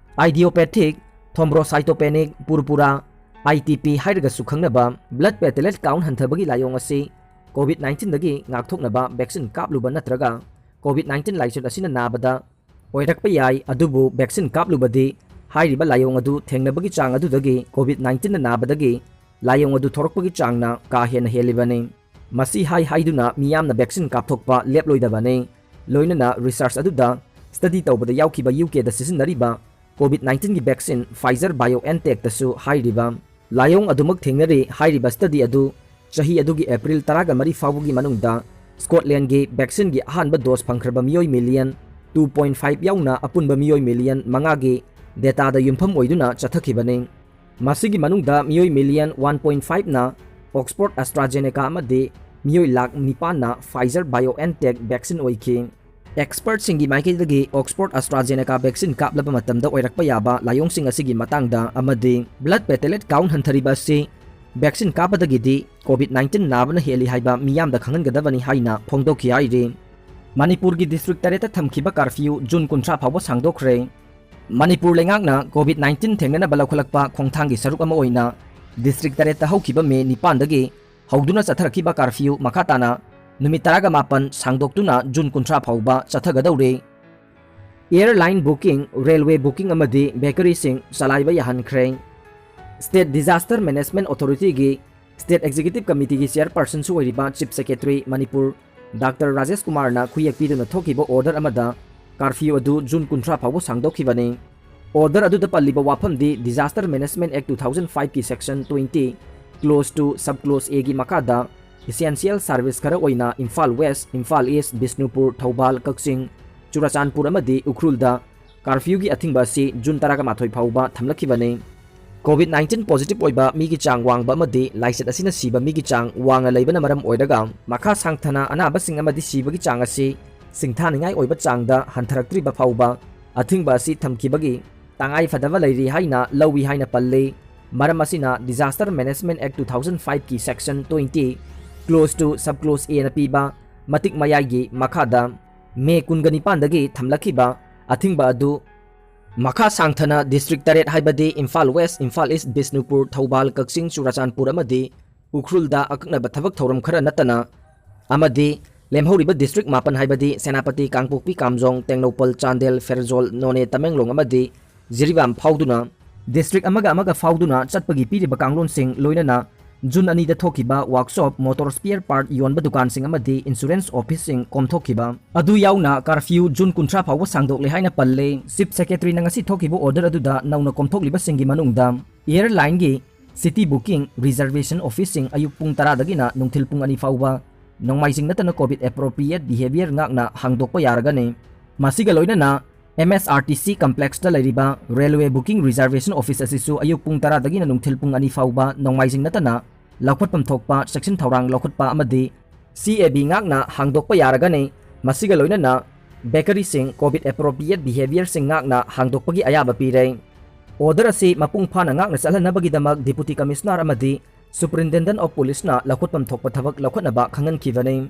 ꯏꯗꯤꯑꯣꯄꯦꯊꯤꯛ ꯊꯣꯝꯕ꯭ꯔꯣꯁꯥꯏꯇꯣꯄꯦꯅꯤꯛ ꯄꯨꯔꯄꯨꯔꯥ, ꯑꯥꯏ ꯇꯤ ꯄꯤ ꯍꯥꯏꯔꯒꯁꯨ ꯈꯪꯅꯕ ꯕ꯭ꯂꯗ ꯄꯦꯇꯦꯂꯦꯠ ꯀꯥꯎꯟ ꯍꯟꯊꯕꯒꯤ ꯂꯥꯏꯑꯣꯡ ꯑꯁꯤ ꯀꯣꯚꯤꯗ ꯅꯥꯏꯟꯇꯤꯟꯗꯒꯤ ꯉꯥꯛꯊꯣꯛꯅꯕ ꯚꯦꯛꯁꯤꯟ ꯀꯥꯞꯂꯨꯕ ꯅꯠꯇ꯭ꯔꯒ ꯀꯣꯚꯤꯗ ꯅꯥꯏꯟꯇꯤꯟ ꯂꯥꯏꯆꯠ ꯑꯁꯤꯅ ꯅꯥꯕꯗ ꯑꯣꯏꯔꯛꯄ ꯌꯥꯏ, ꯑꯗꯨꯕꯨ ꯚꯦꯛꯁꯤꯟ ꯀꯥꯞꯂꯨꯕꯗꯤ ꯍꯥꯏꯔꯤꯕ ꯂꯥꯏꯑꯣꯡ ꯑꯗꯨ ꯊꯦꯡꯅꯕꯒꯤ ꯆꯥꯡ ꯑꯗꯨꯗꯒꯤ ꯀꯣꯚꯤꯗ ꯅꯥꯏꯟꯇꯤꯟꯅ ꯅꯥꯕꯗꯒꯤ ꯂꯥꯏꯑꯣꯡ ꯑꯗꯨ ꯊꯣꯔꯛꯄꯒꯤ ꯆꯥꯡꯅ ꯀꯥ ꯍꯦꯟꯅ ꯍꯦꯜꯂꯤꯕꯅꯤ꯫ ꯃꯁꯤ ꯍꯥꯏ ꯍꯥꯏꯗꯨꯅ ꯃꯤꯌꯥꯝꯅ vaccine ꯀꯥꯞꯊꯣꯛꯄ ꯂꯦꯞꯂꯣꯏꯗꯕꯅꯤ꯫ ꯂꯣꯏꯅꯅ research ꯑꯗꯨꯗ study ꯇꯧꯕꯗ ꯌꯥꯎꯈꯤꯕ ꯌꯨ ꯀꯦꯗ ꯁꯤꯖꯤꯟꯅꯔꯤꯕ COVID nineteenꯒꯤ vaccine Pfizer BioNTechꯇꯁꯨ ꯍꯥꯏꯔꯤꯕ ꯂꯥꯏꯑꯣꯡ ꯑꯗꯨꯃꯛ ꯊꯦꯡꯅꯔꯤ꯫ ꯍꯥꯏꯔꯤꯕ study ꯑꯗꯨ ꯆꯍꯤ ꯑꯗꯨꯒꯤ April ꯇꯔꯥꯒ ꯃꯔꯤ ꯐꯥꯎꯕꯒꯤ ꯃꯅꯨꯡꯗ Scotlandꯒꯤ vaccineꯒꯤ ꯑꯍꯥꯟꯕ dose ꯐꯪꯈ꯭ꯔꯕ ꯃꯤꯑꯣꯏ million two point five ꯌꯥꯎꯅ ꯑꯄꯨꯟꯕ ꯃꯤꯑꯣꯏ million ꯃꯉꯥꯒꯤ dataꯗ ꯌꯨꯝꯐꯝ ꯑꯣꯏꯗꯨꯅ ꯆꯠꯊꯈꯤꯕꯅꯤ꯫ ꯃꯁꯤꯒꯤ ꯃꯅꯨꯡꯗ ꯃꯤꯑꯣꯏ million one point fiveꯅ Oxford AstraZeneca ꯑꯃꯗꯤ ꯃꯤꯑꯣꯏ ꯂꯥꯈ ꯅꯤꯄꯥꯟꯅ Pfizer BioNTech vaccine ꯑꯣꯏꯈꯤ꯫ Expertꯁꯤꯡꯒꯤ ꯃꯥꯏꯀꯩꯗꯒꯤ Oxford AstraZeneca vaccine ꯀꯥꯞꯂꯕ ꯃꯇꯝꯗ ꯑꯣꯏꯔꯛꯄ ꯌꯥꯕ ꯂꯥꯏꯑꯣꯡꯁꯤꯡ ꯑꯁꯤꯒꯤ ꯃꯇꯥꯡꯗ ꯑꯃꯗꯤ blood platelet count ꯍꯟꯊꯔꯤꯕ ꯑꯁꯤ vaccine ꯀꯥꯞꯄꯗꯒꯤꯗꯤ COVID nineteen ꯅꯥꯕꯅ ꯍꯦꯜꯂꯤ ꯍꯥꯏꯕ ꯃꯤꯌꯥꯝꯗ ꯈꯪꯍꯟꯒꯗꯕꯅꯤ ꯍꯥꯏꯅ ꯐꯣꯡꯗꯣꯛꯈꯤ ꯍꯥꯏꯔꯤ꯫ ꯃꯅꯤꯄꯨꯔꯒꯤ district ꯇꯔꯦꯠꯇ ꯊꯝꯈꯤꯕ curfew June ꯀꯨꯟꯊ꯭ꯔꯥ ꯐꯥꯎꯕ ꯁꯥꯡꯗꯣꯛꯈ꯭ꯔꯦ꯫ ꯃꯅꯤꯄꯨꯔ ꯂꯩꯉꯥꯛꯅ COVID nineteen ꯊꯦꯡꯅꯅꯕ ꯂꯧꯈꯠꯂꯛꯄ ꯈꯣꯡꯊꯥꯡꯒꯤ ꯁꯔꯨꯛ ꯑꯃ ꯑꯣꯏꯅ district ꯇꯔꯦꯠꯇ ꯍꯧꯈꯤꯕ May ꯅꯤꯄꯥꯟꯗꯒꯤ ꯍꯧꯗꯨꯅ ꯆꯠꯊꯔꯛꯈꯤꯕ curfew ꯃꯈꯥ ꯇꯥꯅ ꯅꯨꯃꯤꯠ ꯇꯔꯥꯒ ꯃꯥꯄꯟ ꯁꯥꯡꯗꯣꯛꯇꯨꯅ June ꯀꯨꯟꯊ꯭ꯔꯥ ꯐꯥꯎꯕ ꯆꯠꯊꯒꯗꯧꯔꯤ꯫ Airline booking, railway booking ꯑꯃꯗꯤ bakeryꯁꯤꯡ ꯆꯂꯥꯏꯕ ꯌꯥꯍꯟꯈ꯭ꯔꯦ꯫ State Disaster Management Authorityꯒꯤ State Executive Committeeꯒꯤ chairpersonꯁꯨ ꯑꯣꯏꯔꯤꯕ Chief Secretary Manipur doctor Rajesh ꯀꯨꯃꯥꯔꯅ ꯈꯨꯌꯦꯛ ꯄꯤꯗꯨꯅ ꯊꯣꯛꯈꯤꯕ order ꯑꯃꯗ curfew ꯑꯗꯨ June ꯀꯨꯟꯊ꯭ꯔꯥ ꯐꯥꯎꯕ ꯁꯥꯡꯗꯣꯛꯈꯤꯕꯅꯤ꯫ Order ꯑꯗꯨꯗ ꯄꯜꯂꯤꯕ ꯋꯥꯐꯝꯗꯤ Disaster Management Act two thousand fiveꯀꯤ section twenty, clause two, subclause Aꯒꯤ ꯃꯈꯥꯗ essential service ꯈꯔ ꯑꯣꯏꯅ ꯏꯝꯐꯥꯜ West, ꯏꯝꯐꯥꯜ East, ꯕꯤꯁꯅꯨꯄꯨꯔ, ꯊꯧꯕꯥꯜ, ꯀꯛꯆꯤꯡ, ꯆꯨꯔꯆꯥꯟꯄꯨꯔ ꯑꯃꯗꯤ ꯎꯈ꯭ꯔꯨꯜꯗ curfewꯒꯤ ꯑꯊꯤꯡꯕ ꯑꯁꯤ June ꯇꯔꯥꯒ ꯃꯥꯊꯣꯏ ꯐꯥꯎꯕ ꯊꯝꯂꯛꯈꯤꯕꯅꯤ꯫ COVID nineteen positive ꯑꯣꯏꯕ ꯃꯤꯒꯤ ꯆꯥꯡ ꯋꯥꯡꯕ ꯑꯃꯗꯤ ꯂꯥꯏꯆꯠ ꯑꯁꯤꯅ ꯁꯤꯕ ꯃꯤꯒꯤ ꯆꯥꯡ ꯋꯥꯡꯅ ꯂꯩꯕꯅ ꯃꯔꯝ ꯑꯣꯏꯔꯒ ꯃꯈꯥ ꯁꯥꯡꯊꯅ ꯑꯅꯥꯕꯁꯤꯡ ꯑꯃꯗꯤ ꯁꯤꯕꯒꯤ ꯆꯥꯡ ꯑꯁꯤ ꯁꯤꯡꯊꯥꯅꯤꯡꯉꯥꯏ ꯑꯣꯏꯕ ꯆꯥꯡꯗ ꯍꯟꯊꯔꯛꯇ꯭ꯔꯤꯕ ꯐꯥꯎꯕ ꯑꯊꯤꯡꯕ ꯑꯁꯤ ꯊꯝꯈꯤꯕꯒꯤ ꯇꯉꯥꯏ ꯐꯗꯕ ꯂꯩꯔꯤ ꯍꯥꯏꯅ ꯂꯧꯏ ꯍꯥꯏꯅ ꯄꯜꯂꯤ꯫ ꯃꯔꯝ ꯑꯁꯤꯅ Disaster Management Act two thousand fiveꯀꯤ section twenty, clause two, subclause Aꯅ ꯄꯤꯕ ꯃꯇꯤꯛ ꯃꯌꯥꯏꯒꯤ ꯃꯈꯥꯗ May ꯀꯨꯟꯒ ꯅꯤꯄꯥꯟꯗꯒꯤ ꯊꯝꯂꯛꯈꯤꯕ ꯑꯊꯤꯡꯕ ꯑꯗꯨ ꯃꯈꯥ ꯁꯥꯡꯊꯅ district ꯇꯔꯦꯠ ꯍꯥꯏꯕꯗꯤ ꯏꯝꯐꯥꯜ West, ꯏꯝꯐꯥꯜ East, ꯕꯤꯁꯅꯨꯄꯨꯔ, ꯊꯧꯕꯥꯜ, ꯀꯛꯆꯤꯡ, ꯆꯨꯔꯆꯥꯟꯄꯨꯔ ꯑꯃꯗꯤ ꯎꯈ꯭ꯔꯨꯜꯗ ꯑꯀꯛꯅꯕ ꯊꯕꯛ ꯊꯧꯔꯝ ꯈꯔ ꯅꯠꯇꯅ ꯑꯃꯗꯤ ꯂꯦꯝꯍꯧꯔꯤꯕ district ꯃꯥꯄꯟ ꯍꯥꯏꯕꯗꯤ ꯁꯦꯅꯥꯄꯇꯤ, ꯀꯥꯡꯄꯣꯛꯄꯤ, ꯀꯥꯝꯖꯣꯡ, ꯇꯦꯡꯅꯧꯄꯜ, ꯆꯥꯟꯗꯦꯜ, ꯐꯦꯔꯖꯣꯜ, ꯅꯣꯅꯦ, ꯇꯃꯦꯡꯂꯣꯡ ꯑꯃꯗꯤ ꯖꯤꯔꯤꯕꯥꯝ ꯐꯥꯎꯗꯨꯅ district ꯑꯃꯒ ꯑꯃꯒ ꯐꯥꯎꯗꯨꯅ ꯆꯠꯄꯒꯤ ꯄꯤꯔꯤꯕ ꯀꯥꯡꯂꯣꯟꯁꯤꯡ, ꯂꯣꯏꯅꯅ June ꯑꯅꯤꯗ ꯊꯣꯛꯈꯤꯕ workshop, motor spare part ꯌꯣꯟꯕ ꯗꯨꯀꯥꯟꯁꯤꯡ ꯑꯃꯗꯤ insurance officeꯁꯤꯡ ꯀꯣꯝꯊꯣꯛꯈꯤꯕ ꯑꯗꯨ ꯌꯥꯎꯅ curfew June ꯀꯨꯟꯊ꯭ꯔꯥ ꯐꯥꯎꯕ ꯁꯥꯡꯗꯣꯛꯂꯦ ꯍꯥꯏꯅ ꯄꯜꯂꯦ꯫ Chief Secretaryꯅ ꯉꯁꯤ ꯊꯣꯛꯈꯤꯕ order ꯑꯗꯨꯗ ꯅꯧꯅ ꯀꯣꯝꯊꯣꯛꯂꯤꯕꯁꯤꯡꯒꯤ ꯃꯅꯨꯡꯗ airlineꯒꯤ city booking reservation officeꯁꯤꯡ ꯑꯌꯨꯛ ꯄꯨꯡ ꯇꯔꯥꯗꯒꯤꯅ ꯅꯨꯡꯊꯤꯜ ꯄꯨꯡ ꯑꯅꯤ ꯐꯥꯎꯕ ꯅꯣꯡꯃꯥꯏꯖꯤꯡ ꯅꯠꯇꯅ COVID appropriate behavior ꯉꯥꯛꯅ ꯍꯥꯡꯗꯣꯛꯄ ꯌꯥꯔꯒꯅꯤ꯫ ꯃꯁꯤꯒ ꯂꯣꯏꯅꯅ M S R T C complexꯇ ꯂꯩꯔꯤꯕ railway booking reservation office ꯑꯁꯤꯁꯨ ꯑꯌꯨꯛ ꯄꯨꯡ ꯇꯔꯥꯗꯒꯤꯅ ꯅꯨꯡꯊꯤꯜ ꯄꯨꯡ ꯑꯅꯤ ꯐꯥꯎꯕ ꯅꯣꯡꯃꯥꯏꯖꯤꯡ ꯅꯠꯇꯅ ꯂꯧꯈꯠꯐꯝ ꯊꯣꯛꯄ ꯆꯦꯛꯁꯤꯟ ꯊꯧꯔꯥꯡ ꯂꯧꯈꯠꯄ ꯑꯃꯗꯤ C A B ꯉꯥꯛꯅ ꯍꯥꯡꯗꯣꯛꯄ ꯌꯥꯔꯒꯅꯤ꯫ ꯃꯁꯤꯒ ꯂꯣꯏꯅꯅ bakeryꯁꯤꯡ COVID appropriate behaviorꯁꯤꯡ ꯉꯥꯛꯅ ꯍꯥꯡꯗꯣꯛꯄꯒꯤ ꯑꯌꯥꯕ ꯄꯤꯔꯦ꯫ Order ꯑꯁꯤ ꯃꯄꯨꯡ ꯐꯥꯅ ꯉꯥꯛꯅ ꯆꯠꯍꯟꯅꯕꯒꯤꯗꯃꯛ Deputy Commissioner ꯑꯃꯗꯤ Superintendent of Policeꯅ ꯂꯧꯈꯠꯐꯝ ꯊꯣꯛꯄ ꯊꯕꯛ ꯂꯧꯈꯠꯅꯕ ꯈꯪꯍꯟꯈꯤꯕꯅꯤ꯫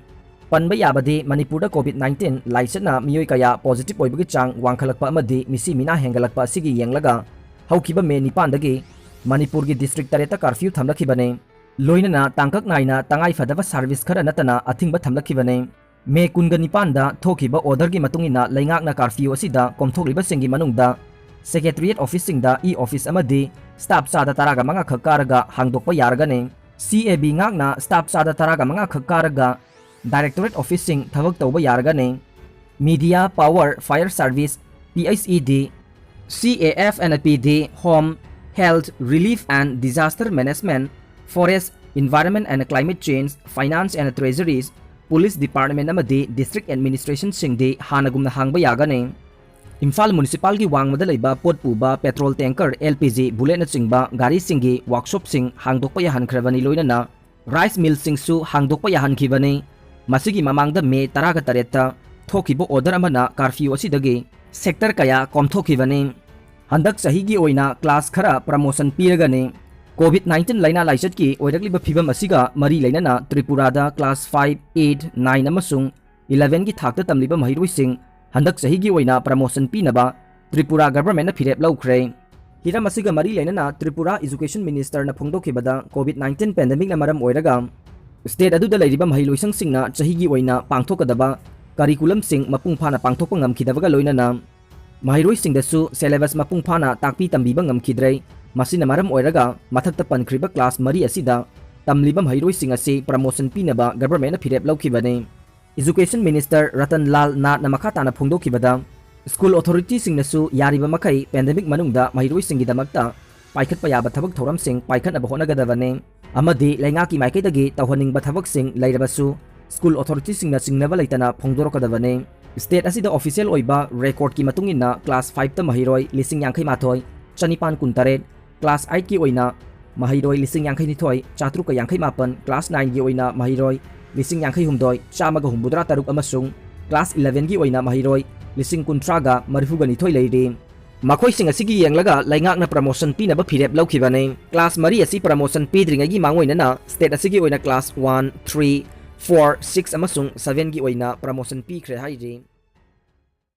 ꯄꯟꯕ ꯌꯥꯕꯗꯤ ꯃꯅꯤꯄꯨꯔꯗ COVID nineteen ꯂꯥꯏꯆꯠꯅ ꯃꯤꯑꯣꯏ ꯀꯌꯥ positive ꯑꯣꯏꯕꯒꯤ ꯆꯥꯡ ꯋꯥꯡꯈꯠꯂꯛꯄ ꯑꯃꯗꯤ ꯃꯤꯁꯤ ꯃꯤꯅꯥ ꯍꯦꯟꯒꯠꯂꯛꯄ ꯑꯁꯤꯒꯤ ꯌꯦꯡꯂꯒ ꯍꯧꯈꯤꯕ May ꯅꯤꯄꯥꯟꯗꯒꯤ ꯃꯅꯤꯄꯨꯔꯒꯤ district ꯇꯔꯦꯠꯇ curfew ꯊꯝꯂꯛꯈꯤꯕꯅꯤ꯫ ꯂꯣꯏꯅꯅ ꯇꯥꯡꯀꯛ ꯅꯥꯏꯅ ꯇꯉꯥꯏ ꯐꯗꯕ service ꯈꯔ ꯅꯠꯇꯅ ꯑꯊꯤꯡꯕ ꯊꯝꯂꯛꯈꯤꯕꯅꯤ꯫ May ꯀꯨꯟꯒ ꯅꯤꯄꯥꯟꯗ ꯊꯣꯛꯈꯤꯕ orderꯒꯤ ꯃꯇꯨꯡ ꯏꯟꯅ ꯂꯩꯉꯥꯛꯅ curfew ꯑꯁꯤꯗ ꯀꯣꯝꯊꯣꯛꯂꯤꯕꯁꯤꯡꯒꯤ ꯃꯅꯨꯡꯗ Secretariat officeꯁꯤꯡꯗ e-office ꯑꯃꯗꯤ staff ꯆꯥꯗ ꯇꯔꯥꯒ ꯃꯉꯥ ꯈꯛ ꯀꯥꯔꯒ ꯍꯥꯡꯗꯣꯛꯄ ꯌꯥꯔꯒꯅꯤ꯫ C A B ꯉꯥꯛꯅ staff ꯆꯥꯗ ꯇꯔꯥꯒ ꯃꯉꯥ ꯈꯛ ꯀꯥꯔꯒ Directorate officeꯁꯤꯡ ꯊꯕꯛ ꯇꯧꯕ ꯌꯥꯔꯒꯅꯤ꯫ Media, Power, Fire Service, P H E D, C A F and P D, Home, Health, Relief and Disaster Management, Forest, Environment and Climate Change, Finance and Treasuries, Police Department ꯑꯃꯗꯤ District Administrationꯁꯤꯡꯗꯤ ꯍꯥꯟꯅꯒꯨꯝꯅ ꯍꯥꯡꯕ ꯌꯥꯒꯅꯤ꯫ ꯏꯝꯐꯥꯜ Municipalꯒꯤ ꯋꯥꯡꯃꯗ ꯂꯩꯕ ꯄꯣꯠ ꯄꯨꯕ petrol tanker, L P G, bulletꯅꯆꯤꯡꯕ ꯒꯥꯔꯤꯁꯤꯡꯒꯤ workshopꯁꯤꯡ ꯍꯥꯡꯗꯣꯛꯄ ꯌꯥꯍꯟꯈ꯭ꯔꯕꯅꯤ꯫ ꯂꯣꯏꯅꯅ rice millꯁꯤꯡꯁꯨ ꯍꯥꯡꯗꯣꯛꯄ ꯌꯥꯍꯟꯈꯤꯕꯅꯤ꯫ ꯃꯁꯤꯒꯤ ꯃꯃꯥꯡꯗ May ꯇꯔꯥꯒ ꯇꯔꯦꯠꯇ ꯊꯣꯛꯈꯤꯕ order ꯑꯃꯅ curfew ꯑꯁꯤꯗꯒꯤ sector ꯀꯌꯥ ꯀꯣꯝꯊꯣꯛꯈꯤꯕꯅꯤ꯫ ꯍꯟꯗꯛ ꯆꯍꯤꯒꯤ ꯑꯣꯏꯅ class ꯈꯔ promotion ꯄꯤꯔꯒꯅꯤ꯫ COVID nineteen ꯂꯥꯏꯅꯥ ꯂꯥꯏꯆꯠꯀꯤ ꯑꯣꯏꯔꯛꯂꯤꯕ ꯐꯤꯕꯝ ꯑꯁꯤꯒ ꯃꯔꯤ ꯂꯩꯅꯅ ꯇ꯭ꯔꯤꯄꯨꯔꯥꯗ class five, eight, nine ꯑꯃꯁꯨꯡ elevenꯒꯤ ꯊꯥꯛꯇ ꯇꯝꯂꯤꯕ ꯃꯍꯩꯔꯣꯏꯁꯤꯡ ꯍꯟꯗꯛ ꯆꯍꯤꯒꯤ ꯑꯣꯏꯅ promotion ꯄꯤꯅꯕ ꯇ꯭ꯔꯤꯄꯨꯔꯥ governmentꯅ ꯐꯤꯔꯦꯞ ꯂꯧꯈ꯭ꯔꯦ꯫ ꯍꯤꯔꯝ ꯑꯁꯤꯒ ꯃꯔꯤ ꯂꯩꯅꯅ ꯇ꯭ꯔꯤꯄꯨꯔꯥ Education Ministerꯅ ꯐꯣꯡꯗꯣꯛꯈꯤꯕꯗ, COVID nineteen pandemicꯅ ꯃꯔꯝ ꯑꯣꯏꯔꯒ state ꯑꯗꯨꯗ ꯂꯩꯔꯤꯕ ꯃꯍꯩꯂꯣꯏꯁꯪꯁꯤꯡꯅ ꯆꯍꯤꯒꯤ ꯑꯣꯏꯅ ꯄꯥꯡꯊꯣꯛꯀꯗꯕ curriculumꯁꯤꯡ ꯃꯄꯨꯡ ꯐꯥꯅ ꯄꯥꯡꯊꯣꯛꯄ ꯉꯝꯈꯤꯗꯕꯒ ꯂꯣꯏꯅꯅ ꯃꯍꯩꯔꯣꯏꯁꯤꯡꯗꯁꯨ syllabus ꯃꯄꯨꯡ ꯐꯥꯅ ꯇꯥꯛꯄꯤ ꯇꯝꯕꯤꯕ ꯉꯝꯈꯤꯗ꯭ꯔꯦ꯫ ꯃꯁꯤꯅ ꯃꯔꯝ ꯑꯣꯏꯔꯒ ꯃꯊꯛꯇ ꯄꯟꯈ꯭ꯔꯤꯕ class ꯃꯔꯤ ꯑꯁꯤꯗ ꯇꯝꯂꯤꯕ ꯃꯍꯩꯔꯣꯏꯁꯤꯡ ꯑꯁꯤ promotion ꯄꯤꯅꯕ governmentꯅ ꯐꯤꯔꯦꯞ ꯂꯧꯈꯤꯕꯅꯤ꯫ Education Minister ꯔꯇꯟ ꯂꯥꯜ ꯅꯥꯠꯅ ꯃꯈꯥ ꯇꯥꯅ ꯐꯣꯡꯗꯣꯛꯈꯤꯕꯗ, school authorityꯁꯤꯡꯅꯁꯨ ꯌꯥꯔꯤꯕ ꯃꯈꯩ pandemic ꯃꯅꯨꯡꯗ ꯃꯍꯩꯔꯣꯏꯁꯤꯡꯒꯤꯗꯃꯛꯇ ꯄꯥꯏꯈꯠꯄ ꯌꯥꯕ ꯊꯕꯛ ꯊꯧꯔꯝꯁꯤꯡ ꯄꯥꯏꯈꯠꯅꯕ ꯍꯣꯠꯅꯒꯗꯕꯅꯤ ꯑꯃꯗꯤ ꯂꯩꯉꯥꯛꯀꯤ ꯃꯥꯏꯀꯩꯗꯒꯤ ꯇꯧꯍꯟꯅꯤꯡꯕ ꯊꯕꯛꯁꯤꯡ ꯂꯩꯔꯕꯁꯨ school authorityꯁꯤꯡꯅ ꯆꯤꯡꯅꯕ ꯂꯩꯇꯅ ꯐꯣꯡꯗꯣꯔꯛꯀꯗꯕꯅꯤ꯫ State ꯑꯁꯤꯗ official ꯑꯣꯏꯕ recordꯀꯤ ꯃꯇꯨꯡ ꯏꯟꯅ class fiveꯇ ꯃꯍꯩꯔꯣꯏ ꯂꯤꯁꯤꯡ ꯌꯥꯡꯈꯩ ꯃꯥꯊꯣꯏ ꯆꯅꯤꯄꯥꯟ ꯀꯨꯟꯇꯔꯦꯠ, class eightꯀꯤ ꯑꯣꯏꯅ ꯃꯍꯩꯔꯣꯏ ꯂꯤꯁꯤꯡ ꯌꯥꯡꯈꯩ ꯅꯤꯊꯣꯏ ꯆꯥꯇ꯭ꯔꯨꯛꯀ ꯌꯥꯡꯈꯩ ꯃꯥꯄꯟ, class nineꯒꯤ ꯑꯣꯏꯅ ꯃꯍꯩꯔꯣꯏ ꯂꯤꯁꯤꯡ ꯌꯥꯡꯈꯩ ꯍꯨꯝꯗꯣꯏ ꯆꯥꯝꯃꯒ ꯍꯨꯝꯐꯨꯇꯔꯥ ꯇꯔꯨꯛ ꯑꯃꯁꯨꯡ class elevenꯒꯤ ꯑꯣꯏꯅ ꯃꯍꯩꯔꯣꯏ ꯂꯤꯁꯤꯡ ꯀꯨꯟꯊ꯭ꯔꯥꯒ ꯃꯔꯤꯐꯨꯒ ꯅꯤꯊꯣꯏ ꯂꯩꯔꯤ꯫ ꯃꯈꯣꯏꯁꯤꯡ ꯑꯁꯤꯒꯤ ꯌꯦꯡꯂꯒ ꯂꯩꯉꯥꯛꯅ promotion ꯄꯤꯅꯕ ꯐꯤꯔꯦꯞ ꯂꯧꯈꯤꯕꯅꯤ꯫ Class ꯃꯔꯤ ꯑꯁꯤ promotion ꯄꯤꯗ꯭ꯔꯤꯉꯩꯒꯤ ꯃꯥꯡꯑꯣꯏꯅꯅ state ꯑꯁꯤꯒꯤ ꯑꯣꯏꯅ class one, three, four, six ꯑꯃꯁꯨꯡ sevenꯒꯤ ꯑꯣꯏꯅ promotion ꯄꯤꯈ꯭ꯔꯦ ꯍꯥꯏꯔꯤ꯫